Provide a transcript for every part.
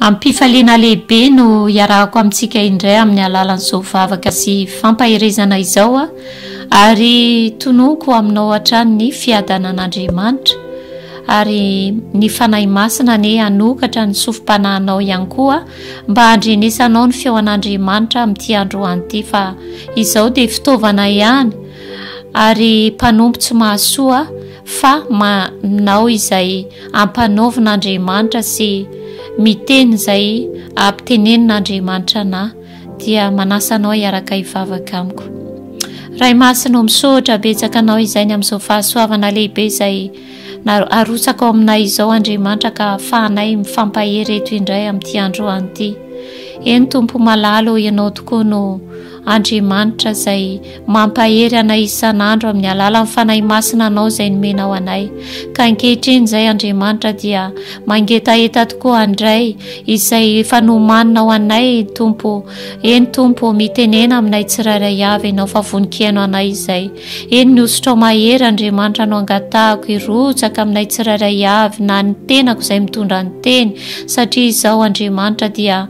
Am-pifaliana lehibe no iarahako amintsika indray amin'ny alalan'izao vavaka sy fampaherezana izao ary tononiko aminao hatrany ny fiadanan'Andriamanitra ary ny Fanahy Masina anie hanokatra ny sofim-panahinao ihany koa mba handrenesanao ny feo an'Andriamanitra amin'ity androany ity fa izao dia fitaovana ihany ary mpanompo tsy mahasoa fa manao izay ampanaovin'Andriamanitra sy miteny izay ampitenenin'Andriamanitra anà dia manasa anao hiaraka hivavaka amiko. Ray Masina ô misaotra betsaka anao izay ny amin'izao fahasoavana lehibe izay arotsaka ao aminay izao Andriamanitra ka ahafahanay mifampahery eto indray amin'ity androany ity. Eny Tompo malala ô ianao tokoa no Andriamanitra izay Mampahery anay isan'andro amin'ny alalan'ny Fanahy Masina Anao izay nomenao anay. Ka ankehitriny izay Andriamanitra dia mangetaheta tokoa handray izay efa nomaninao anay Tompo. Eny Tompo, mitenena aminay tsirairay avy Ianao fa vonon-kihaino anay izay. Eny ny hosotrao mahery Andriamanitra no angatahako hirotsaka aminay tsirairay avy na ny tenako izay mitondra ny teny satria izao Andriamanitra dia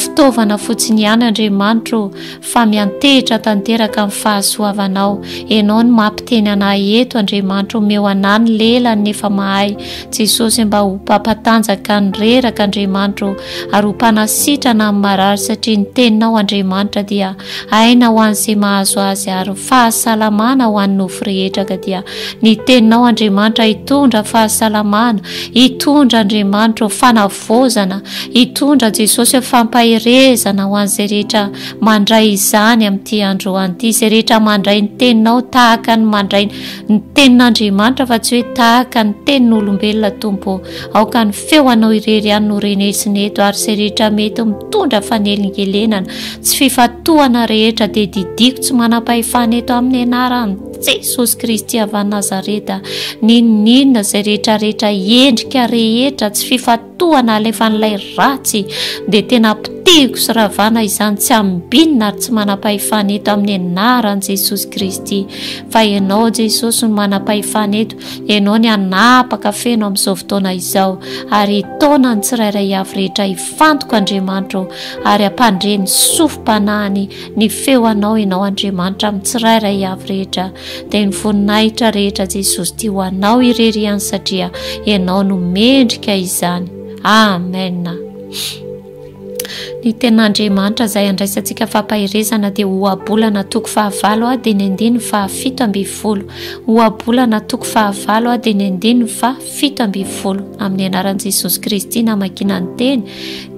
fitaovana fotsiny ihany Andriamanitro fa miantehitra tanteraka amin'ny fahasoavanao. Ianao no mampiteny anah eto Andriamanitra omeo anah ny lelany nefa mahay Jesosy mba ho mpampatanjaka ny reraka Andriamanitra o ary ho mpanasitrana ny marary satria ny teninao Andriamanitra dia aina ho an'izay mahazo azy ary fahasalamana ho an'ny nofo rehetra ka dia ny teninao Andriamanitra hitondra fahasalamana hitondra Andriamanitra o fanavaozana hitondra Jesosy o fampaherezana ho an'izay rehetra mandray izany amin'ity androany ity, izay rehetra mandray ny teninao tahaka ny mandray ny tenin'Andriamanitra fa tsy hoe tahaka ny tenin'olombelona Tompo. Aoka ny feo anao irery ihany no renesina eto ary izay rehetra mety mitondra fanelingelenana, tsy fifantohana rehetra dia didiko tsy manam-pahefana eto amin'ny anaran'i Jesosy Kristy avy any Nazareta. N'inon'inona izay rehetra rehetra endrika rehetra tsy fifantohana Toa nalefan'ilay ratsy dia tena potehiko sy ravana izany tsy ambinina ary tsy manam-pahefana eto amin'ny anaran'i Jesosy Kristy fa Ianao Jesosy no manam-pahefana eto, Ianao ny hanapaka feno amin'izao fotoana izao ary hitaona ny tsirairay avy rehetra hifantoka Andriamanitra ô ary hampandre ny sofim-panahiny ny feo Anao Ianao Andriamanitra amin'ny tsirairay avy rehetra Dia ny voninahitra rehetra Jesosy tia ho anao irery ihany satria ianao no mendrika izany. Amen. Ny tenin'Andriamanitra izay andraisantsika fampaherezana dia ohabolana toko fahavalo a dia ny andininy faha 17. Ohabolana toko fahavalo a dia ny andininy faha 17. Amin'ny anaran'i Jesosy Kristy namakiana ny teny,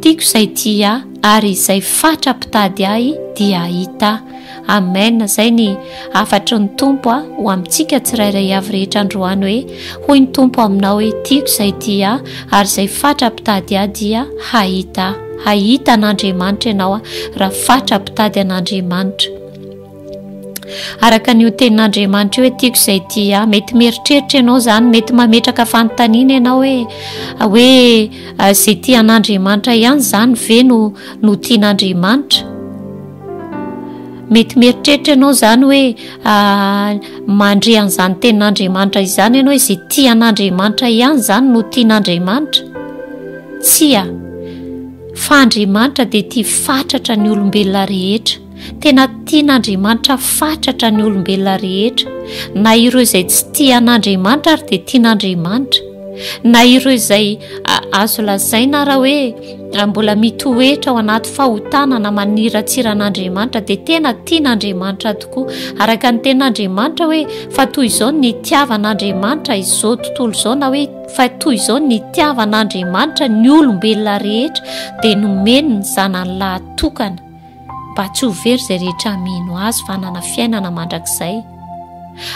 tiako izay tia ahy ary izay fatra mpitady ahy dia hahita ahy. Amen zay ny hafatry ny Tompo a ho amintsika tsirairay avy rehetra androany hoe hoy ny Tompo aminao hoe tiako izay tia ahy ary izay fatra mpitady ahy dia hahita ahy. Hahita an'Andriamanitra ianao a raha fatra mpitady an'Andriamanitra. Araka an'io tenin'Andriamanitra io hoe tiako izay tia ahy, mety mieritreritra ianao izany, mety mametraka fanontaniana ianao hoe hoe izay tia an'Andriamanitra ihany izany ve no no tian'Andriamanitra? Mety mieritreritra ianao izany hoe mandre an'izany tenin'Andriamanitra izany ianao hoe izay tia an'Andriamanitra ihany izany no tian'Andriamanitra. Tsia, fa Andriamanitra dia tia fatratra ny olombelona rehetra. Tena tian'Andriamanitra fatratra ny olombelona rehetra. Na ireo izay tsy tia an'Andriamanitra ary dia tian'Andriamanitra. Na ireo izay azo lazaina ara hoe mbola mitoetra ao anaty fahotana na maniratsira an'Andriamanitra dia tena tian'Andriamanitra tokoa. Araka ny tenin'Andriamanitra hoe fa toy izao ny nitiavan'Andriamanitra izao tontolo izao na hoe fa toy izao ny nitiavan'Andriamanitra ny olombelona rehetra dia nomeny ny zanany lahatokana. mba tsy ho very izay rehetra mino azy fa hanana fiainana mandrakizay.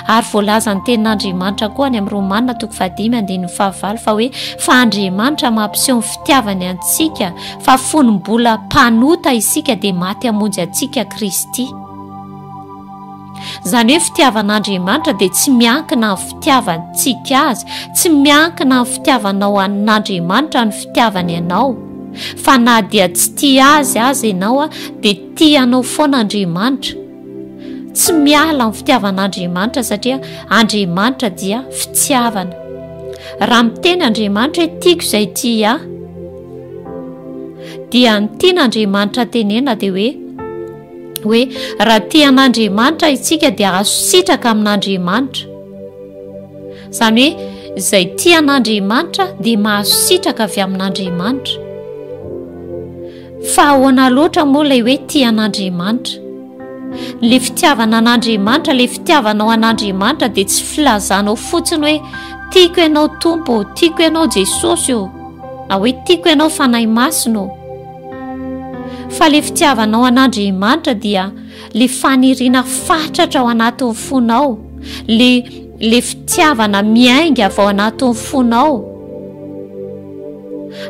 Ary voalazan'ny tenin'Andriamanitra koa any amin'ny Romana toko fahadimy andininy fahavalo fa hoe fa Andriamanitra mampiseho ny fitiavany antsika fa fony mbola mpanota isika dia maty hamonjy antsika Kristy. Izany hoe fitiavan'Andriamanitra dia tsy miankina amin'ny fitiavantsika azy, tsy miankina amin'ny fitiavanao an'Andriamanitra ny fitiavany anao. Fa na dia tsy tia azy aza ianao dia tia anao foana Andriamanitra. Tsy miala amin'ny fitiavan'Andriamanitra satria Andriamanitra dia fitiavana. Raha miteny Andriamanitra hoe tiako izay tia ahy. dia ny tian'Andriamanitra tenena dia hoe hoe raha tia an'Andriamanitra isika dia azo sitraka amin'Andriamanitra. Izany hoe izay tia an'Andriamanitra dia mahazo sitraka avy amin'Andriamanitra. Fa ahoana loatra moa ilay hoe tia an'Andriamanitra? Ilay fitiavana an'Andriamanitra, ilay fitiavanao an'Andriamanitra dia tsy filazanao fotsiny hoe tiako ianao Tompo ô, tiako ianao Jesosy ô, na hoe tiako ianao Fanahy Masina ô. Fa ilay fitiavanao an'Andriamanitra dia ilay faniriana fatratra ao anatin'ny fonao, ilay ilay fitiavana miainga avy ao anatin'ny fonao.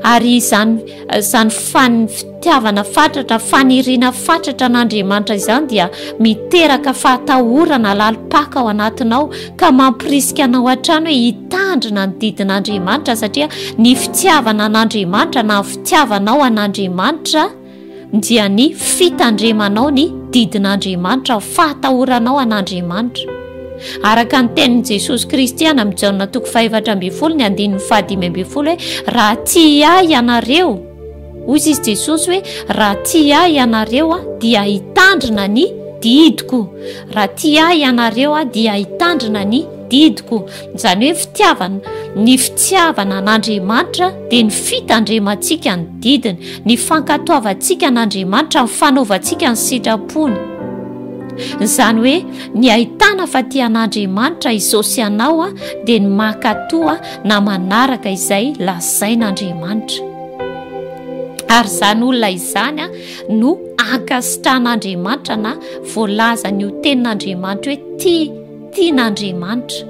Ary izany izany fan fitiavana fatratra, faniriana fatratra an'Andriamanitra izany dia miteraka fahatahorana lalim-paka ao anatinao ka mamporisika anao hatrany hoe hitandrina ny didin'Andriamanitra satria ny fitiavana an'Andriamanitra na ny fitiavanao an'Andriamanitra dia ny fitandremanao ny didin'Andriamanitra, fahatahoranao an'Andriamanitra. Araka ny tenin'i Jesosy Kristy any amin'ny Jaona toko fahefatra ambin'ny folo ny andininy fahadimy ambin'ny folo hoe raha tia ahy ianareo, hoy izy Jesosy hoe raha tia ahy ianareo dia hitandrina ny didiko. Raha tia ahy ianareo dia hitandrina ny didiko. Izany hoe fitiavana, ny fitiavana an'Andriamanitra dia ny fitandremantsika ny didiny, ny fankatoavantsika an'Andriamanitra, ny fanaovantsika ny sitrapony. Izany hoe ny ahitana fa tia an'Andriamanitra izao sy anao dia ny mankatoa na manaraka izay lazain'Andriamanitra. Ary izany olona izany no ankasitrahan'Andriamanitra na voalazan'io tenin'Andriamanitra hoe tia tian'Andriamanitra.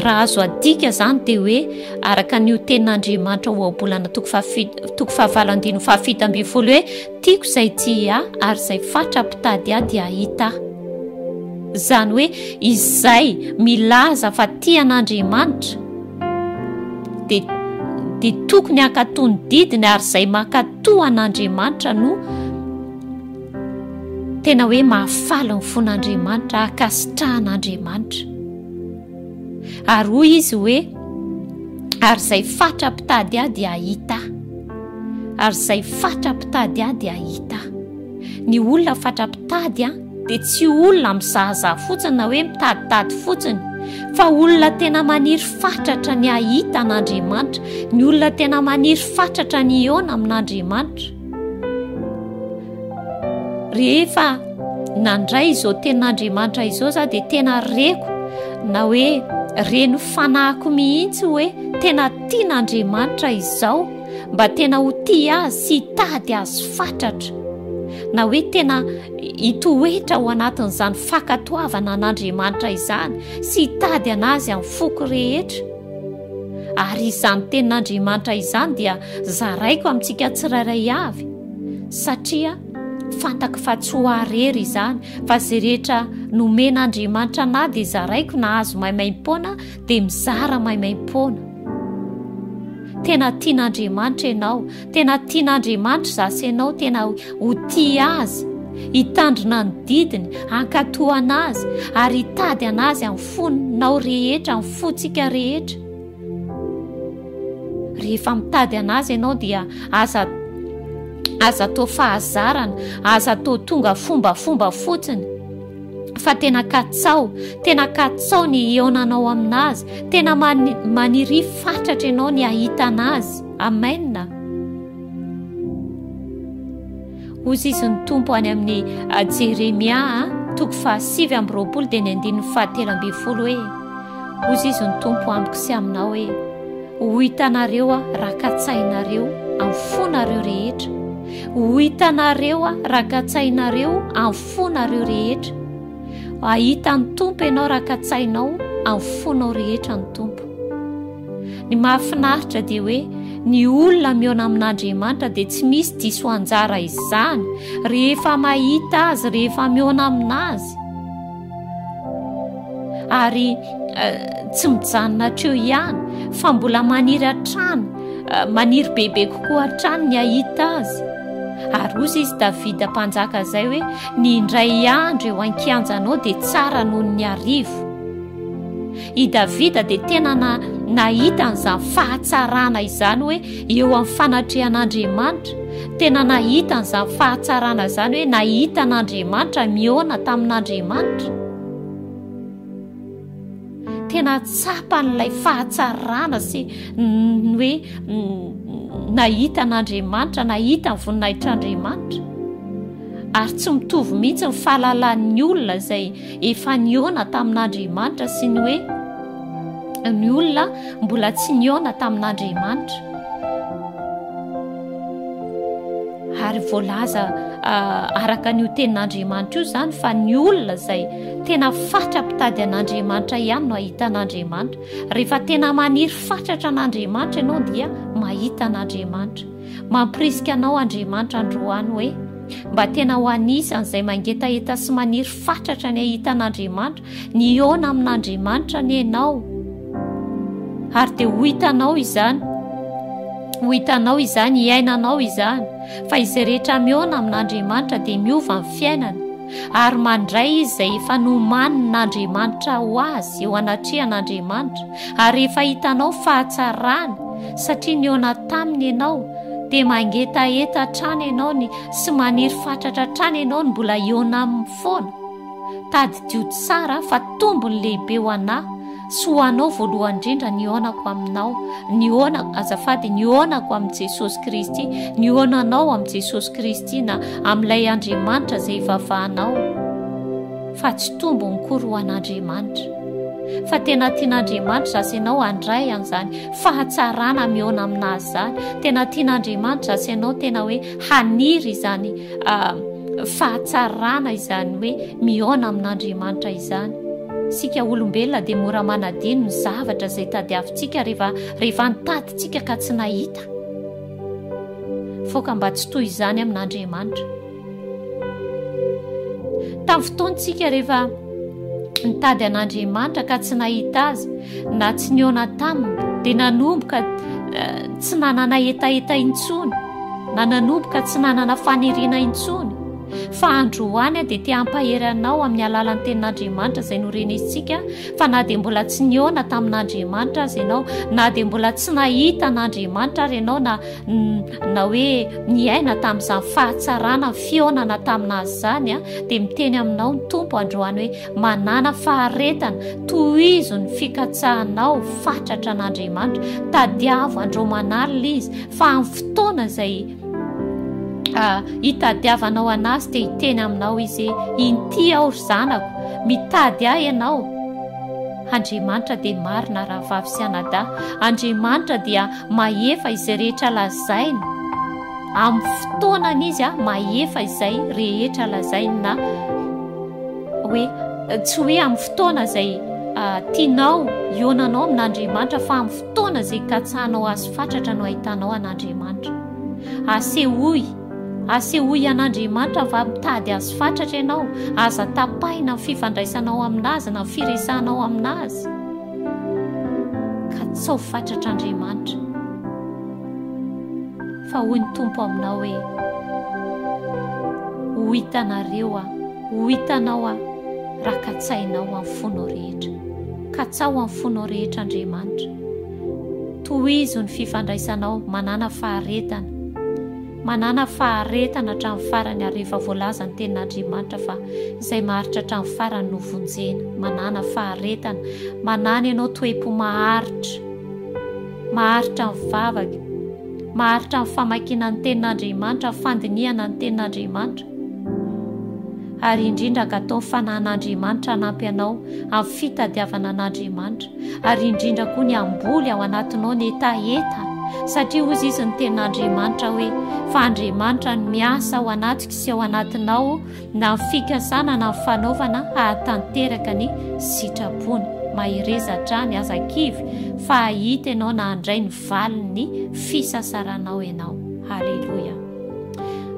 Raha azo adika izany dia hoe araka an'io tenin'Andriamanitra ohabolana toko fahafito toko fahavalo andininy fahafito ambin'ny folo hoe tiako izay tia ahy ary izay fatra mpitady ahy dia hahita ahy. Izany hoe izay milaza fa tia an'Andriamanitra dia dia tokony hankatò ny didiny ary izay mankatò an'Andriamanitra no Tena hoe mahafaly ny fon'Andriamanitra, ankasitrahan'Andriamanitra. Ary hoy izy hoe, ary izay fatra mpitady ahy dia hahita ahy. Ary izay fatra mpitady ahy dia hahita ahy. Ny olona fatra mpitady ahy dia tsy olona mizahazaha fotsiny na hoe mitaditady fotsiny, fa olona tena maniry fatratra ny hahita an'Andriamanitra, ny olona tena maniry fatratra ny hihaona amin'Andriamanitra. Rehefa nandray izao tenin'Andriamanitra izao za dia tena reko na hoe reno fanahiko mihitsy hoe tena tian'Andriamanitra izao mba tena ho tia azy sy hitady azy fatratra na hoe tena hitoetra ao anatin'izany fankatoavana an'Andriamanitra izany sy hitady an'azy amin'ny foko rehetra. Ary izany tenin'Andriamanitra izany dia zaraiko amintsika tsirairay avy satria fantako fa tsy ho ahy irery izany fa izay rehetra nomen'Andriamanitra anah dia zaraiko na azo maimaimpoana dia mizara maimaimpoana. Tena tian'Andriamanitra ianao, tena tian'Andriamanitra izaho sy ianao, tena ho tia azy, hitandrina ny didiny, hankatò an'azy ary hitady an'azy amin'ny fonao rehetra, amin'ny fontsika rehetra. Rehefa mitady an'azy ianao dia aza aza atao fahazarana, aza atao tonga fombafomba fotsiny fa tena katsao, tena katsao ny hihaonanao aminazy, tena maniria fatratra ianao ny hahita anazy. Amen. Hozy izy ny Tompo any amin'ny ah, Jeremia ah, toko faha-29 dia ny andininy faha-13 hoe Hozy izy ny Tompo amiko sy aminao hoe ho hitanareo aho raha katsahinareo amin'ny fonareo rehetra. Ho hitanareo aho raha katsahinareo amin'ny fonareo rehetra. Hahita ny Tompo ianao raha katsahinao amin'ny fonao rehetra ny Tompo. Ny mahafinaritra dia hoe ny olona mihaona amin'Andriamanitra dia tsy misy diso anjara izany rehefa mahita azy, rehefa mihaona aminazy. Ary eh, tsy mijanona hatreo ihany fa mbola maniry hatrany, eh, maniry bebe kokoa hatrany ny hahita azy. Ary hozy izy Davida mpanjaka izay hoe ny indray andro eo an-kianjanao dia tsara noho ny arivo. I Davida dia tena na, nahita an'izany fahatsarana izany hoe eo amin'ny fanatrehan'Andriamanitra, tena nahita an'izany fahatsarana izany hoe nahita an'Andriamanitra, mihaona tamin'Andriamanitra. Tena tsapan'ilay fahatsarana sy ny hoe nahita an'Andriamanitra, nahita ny voninahitr'Andriamanitra. Ary tsy mitovy mihitsy ny fahalalan'ny olona izay efa nihaona tamin'Andriamanitra sy ny hoe ny olona mbola tsy nihaona tamin'Andriamanitra. Ary voalaza ah, araka an'io tenin'Andriamanitra io izany fa ny olona izay tena fatra mpitady an'Andriamanitra ihany no ahita an'Andriamanitra. Rehefa tena maniry fatratra an'Andriamanitra ianao dia mahita an'Andriamanitra. Mampirisika anao Andriamanitra androany hoe mba tena ho anisan'izay mangetaheta sy maniry fatratra ny hahita an'Andriamanitra, ny hihaona amin'Andriamanitra anie ianao. Ary dia ho hitanao izany, ho hitanao izany, hiainanao izany, fa izay rehetra mihaona amin'Andriamanitra dia miova ny fiainany, ary mandray izy izay efa nomanin'Andriamanitra ho azy eo anatrehan'Andriamanitra, ary rehefa hitanao fahatsarany, satria nihaona taminy ianao, dia mangetaheta hatrany ianao ny sy maniry fatratra hatrany ianao ny mbola hihaona aminy foana. Tadidio tsara fa tombony lehibe ho anà sy ho anao voalohany indrindra ny hihaonako aminao, ny hihaona, azafady, ny hihaonako amin'i Jesosy Kristy, ny hihaonanao amin'i Jesosy Kristy na amin'ilay Andriamanitra izay ivavahanao, fa tsy tombony kory ho an'Andriamanitra. Fa tena tian'Andriamanitra zasy ianao handray an'izany fahatsarana mihaona aminazy izany. Tena tian'Andriamanitra zasy ianao tena hoe haniry izany fahatsarana izany hoe mihaona amin'Andriamanitra izany. Isika olombelona dia mora manadino ny zavatra izay tadiavintsika rehefa rehefa nitadintsika ka tsy nahita. Faoka mba tsy toy izany amin'Andriamanitra. Tamin'ny fotoantsika rehefa nitady an'Andriamanitra ka tsy nahita azy na tsy nihaona taminy dia nanomboka eh, tsy nanana hetaheta intsony na nanomboka tsy nanana faniriana intsony fa androany dia te hampahery anao amin'ny alalan'ny tenin'Andriamanitra izay norenesintsika fa na dia mbola tsy nihaona tamin'Andriamanitra aza ianao na dia mbola tsy nahita an'Andriamanitra ary ianao na na hoe niaina tamin'izany fahatsarana fihaonana tamin'azy izany a dia miteny aminao ny tompo androany hoe manàna faharetana tohizo ny fikatsahanao fatratra an'andriamanitra tadiavo andro manalina izy fa amin'ny fotoana izay ah, hitadiavanao anazy dia hiteny aminao izy hoe inty aho ry zanako mitady ahy ianao Andriamanitra dia marina rahavavy sy anadahy Andriamanitra dia Mahefa izay rehetra lazainy amin'ny fotoanany izy a, mahefa izay rehetra lazainy na hoe tsy hoe amin'ny fotoana izay ah, tianao hihaonanao amin'Andriamanitra fa amin'ny fotoana izay katsahanao azy fatratra no ahitanao an'Andriamanitra. Asehoy, asehoy an'Andriamanitra fa mitady azy fatratra ianao, aza tapahina ny fifandraisanao aminazy na ny firesahanao aminazy. Katsao fatratra Andriamanitra. Fa hoy ny Tompo aminao hoe, Ho hitanareo Aho, ho hitanao Aho, raha katsahinao amin'ny fonao rehetra. Katsao amin'ny fonao rehetra Andriamanitra. Tohizo ny fifandraisanao, manàna faharetana. Manàna faharetana hatramin'ny farany ary efa voalaza ny tenin'Andriamanitra fa izay maharitra hatramin'ny farany no vonjena. Manàna faharetana. Manàna ianao toe-po maharitra. Maharitra amin'ny vavaka. Maharitra amin'ny famakiana ny tenin'Andriamanitra, fandinihana ny tenin'Andriamanitra. Ary indrindra angataho ny fanahin'Andriamanitra hanampy anao amin'ny fitadiavana an'Andriamanitra. Ary indrindra koa ny hamboly ao anatinao ny hetaheta, satria hozy izy ny tenin'Andriamanitra hoe, fa Andriamanitra no miasa ao anatiko sy ao anatinao na ny fikasana na ny fanaovana hahatanteraka ny sitrapony. Mahereza hatrany, aza kivy, fa hahita ianao na handray ny valin'ny fisasaranao ianao. Haleloia.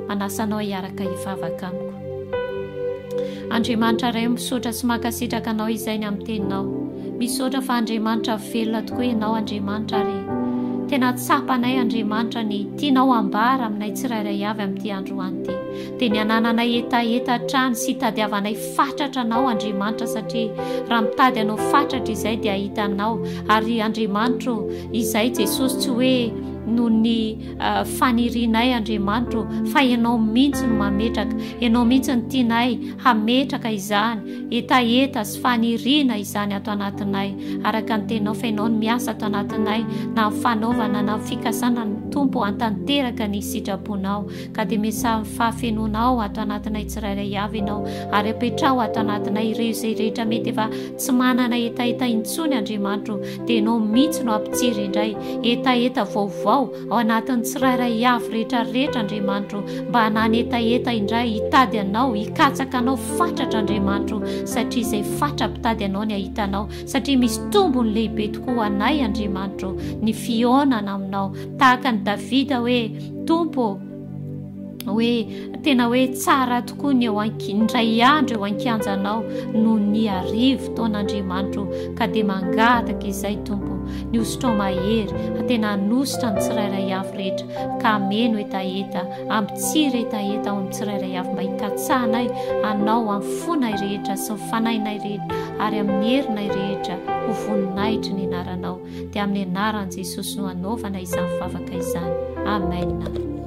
Manasa anao hiaraka hivavaka amiko. Andriamanitra Ray misaotra sy mankasitraka anao izay ny amin'ny teninao. Misaotra fa Andriamanitra velona tokoa ianao Andriamanitra ary. Tena tsapanay Andriamanitra ny tianao hambara aminay tsirairay avy amin'ity androany ity. Dia ny hanananay hetaheta hatrany sy hitadiavanay fatratra Anao Andriamanitra satria raha mitady Anao fatratra izay dia hahita Anao ary Andriamanitro izay Jesosy tsy hoe noho ny eh, fanirianay Andriamanitro fa Ianao mihitsy no mametraka, Ianao mihitsy no tianay hametraka izany hetaheta sy faniriana izany ato anatinay araka ny teninao fa Ianao no miasa ato anatinay na amin'ny fanaovana na amin'ny fikasana ny Tompo hantanteraka ny sitraponao. Ka dia miasà amin'ny fahafenoanao ato anatinay tsirairay avy Ianao, ary apetraho ato anatinay ireo izay rehetra mety efa tsy manana hetaheta intsony, Andriamanitro, dia Ianao mihitsy no hampitsiry indray hetaheta vaovao ao anatin'ny tsirairay avy rehetra rehetra, Andriamanitro, mba hanana hetaheta indray hitady Anao, hikatsaka Anao fatratra, Andriamanitro, satria izay fatra-pitady Anao ny hahita Anao, satria misy tombony lehibe tokoa ho anay, Andriamanitro, ny fihaonana Aminao, tahaka an'i Davida hoe, Tompo ô, hoe tena hoe tsara tokoa ny eo indray andro eo an-kianjanao noho ny arivo taona Andriamanitro ka dia mangataka izay Tompo ny hosotrao mahery fa tena hanositra ny tsirairay avy rehetra ka hameno hetaheta hampitsiry hetaheta ao amin'ny tsirairay avy mba hikatsahanay anao amin'ny fonay rehetra sy ny fanahinay rehetra ary amin'ny herinay rehetra ho voninahitry ny anaranao dia amin'ny anaran'i Jesosy no anaovana izany vavaka izany. Amen.